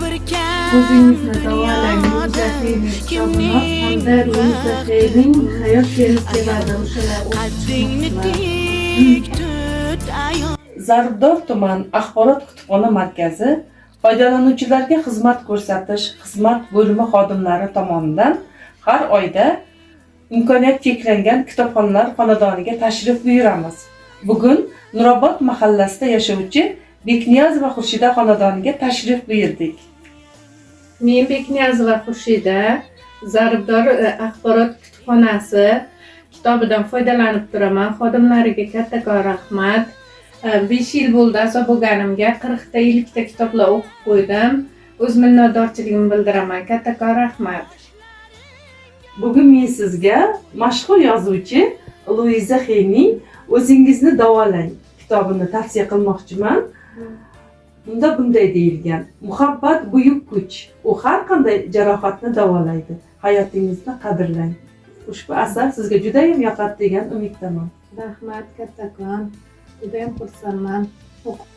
Bir kam "O'zingizni davolang" dunyoda Luiza Xeyning kitobini kimning hamda Luiza baxti Xeyning bu? "Hayot seni sevadi", o'shalar o'qib Qaddingni chiqmoqchiman. Tik tut, ayol. Zarbdor tuman axborot kutubxona markazi foydalanuvchilarga xizmat ko'rsatish xizmat bo'limi xodimlari tomonidan har oyda imkoniyati cheklangan kitobxonlar xonadoniga tashrif buyuramiz. Bugun Nurobod mahallasida yashovchi Bekniyazova Xurshida xonadoniga tashrif buyurdik. Men Bekniyazova Xurshida, Zarbdor axborot kutubxonasi kitobidan foydalanib turaman. Xodimlariga kattakon rahmat. 5 yil bo'ldi a'zo bo'lganimga, 40 ta, 50 ta kitoblar o'qib qo'ydim. O'z minnatdorchiligimni bildiraman. Kattakon rahmat. Bugun men sizga mashhur yozuvchi Luiza Xeyning "O'zingizni davolang" kitobini tavsiya qilmoqchiman. Unda bunday deyilgan: "Muhabbat buyuk kuch. U har qanday jarohatni davolaydi. Hayotingizni qadrlang." Ushbu asar sizga judayam yoqadi degan umiddaman. Rahmat kattakon, judayam xursandman. O'qib